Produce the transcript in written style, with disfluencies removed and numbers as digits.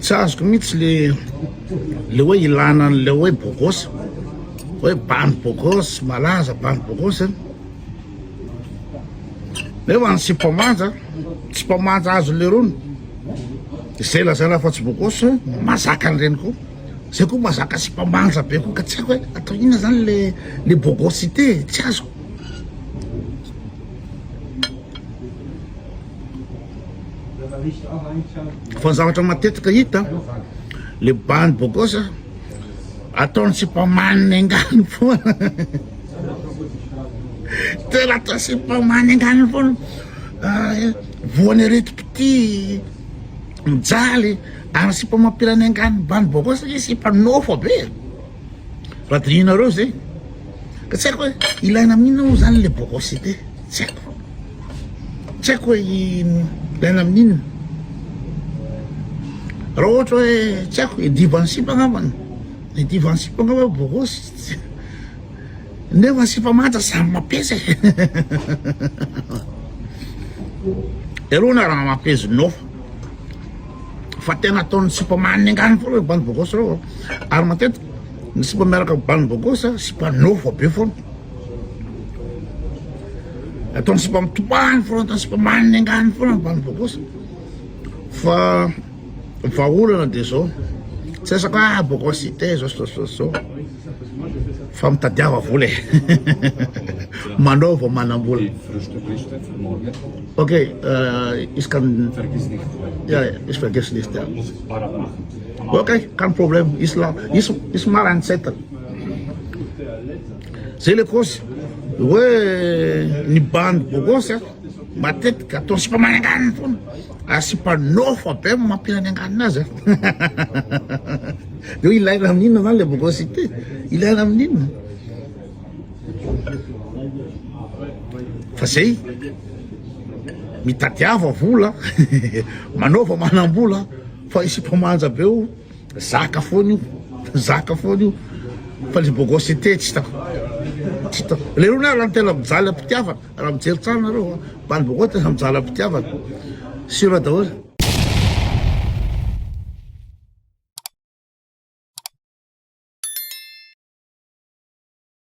Tsy azoko mihitsy le le hoe ilana an'le hoe beau gosse, hoe bandy beau gosse, malaza bandy beau gosse. Nefa ny sipa manja, sipa manja azo lerony, izay lazaina fa tsy beau gosse, mazaka an'ireny koa. Zay koa mazaka sipa manja be koa ka tsy haiko hoe atao inona zany le le beau gossité, tsy azoko. Fa ny zavatra matetika hita, le bandy beau gosse ataony sipa manengany foana. Tena atao sipa manengany foana. Ah, voan'ny aretim-pitia, mijaly, ary sipa mampila ny angany bandy beau gosse sipa nofo be. Raha dinihinareo zay. Ka tsy haiko hoe ilaina amin'inona moa zany le beau gossité, tsy haiko. Tsy haiko hoe ilaina amin'inona. Raha ohatra hoe tsy haiko idivan'ny sipa angambany, idivan'ny sipa angamba beau gosse. Nefa sipa manja samy mampiasa e. Erona raha mampiasa nofo. Fa tena ataon'ny sipa manengany foana ireo bandy beau gosse ireo. Ary matetika ny sipa miaraka amin'ny bandy beau gosse sipa nofo be foana. Ataon'ny sipa mitomany foana, ataon'ny sipa manengany foana ny bandy beau gosse. Fa vahaolana dia zao, tsy resaka hoe ah beau gossité zao sy zao sy zao sy zao. Fa mitadiava vola e. Manaova manam-bola. Ok, ich kann ja, ich vergesse nicht, ja. Ok, kein Problem. Ich, ich, ich mache einen Zettel. Zay le kôsy hoe ny bandy beau gosse matetika atao sipa mananganina foana ary sipa nôfa be mampila ny anganina azy. De hoe ilaina amin'inona zany le beau gosse ity? Ilaina amin'inona? Fa zay mitadiava vola, manaova manam-bola fa i sipa manja be io zaka foana io, zaka foana io. Fa le beau gosse ity tsy hitako, tsy hitako. Lerony ary raha tena mijaly am-pitiavana, raha mijery tsara nareo, bandy beau gosse tena mijaly am-pitiavana, sûr daholo.